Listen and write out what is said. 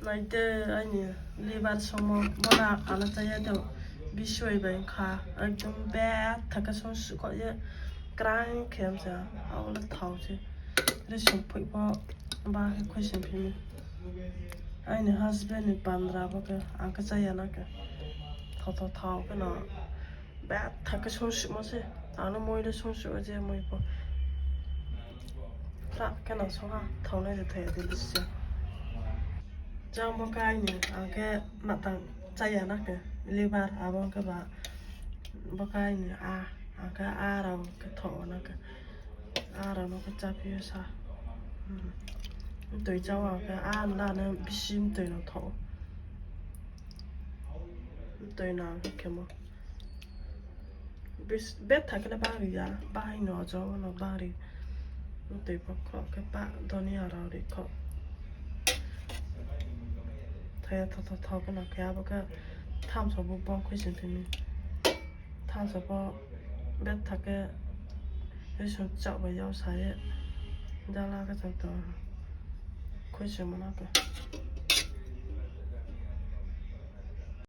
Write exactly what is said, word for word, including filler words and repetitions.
Ai de, aini liver songmo, bo na ano chá ya de, bisoi bai kha, ekdom betha khe songsuh kho ye, krang khe msa, abo le thao se. Risung phoih pho, ba khe khuisoing phi mi. Aini husband ni bandra bo khe, ang khe chá ya na khe. Thao thao thao khe no, betha khe songsuhmo se. Ano moi le songsuh je moi pho. Pra khe no song ha, thaonai de thai ya de le se. Jang bo khe aini, ang khe matang chá ya na khe, liver abo khe ba, bo khe aini a, ang khe a rao khe thao na khe, a rao no khe cháphi yo sa. Mtoi chá o ang khe a nla no bisi mtoi no thao. Mtoi no ang khe khemo. Betha khe le bari ya, bahai no jo no bari. Mtoi pho khroh khe pa, donia rao ri khroh. Thai ya thao thao thao khe no khe abo khe thamso bo bo khuisoing phi mi. Thamso bo betha khe risung chaoh bai yag sa ye. Jala khe chang tong khuisoingmo no khe.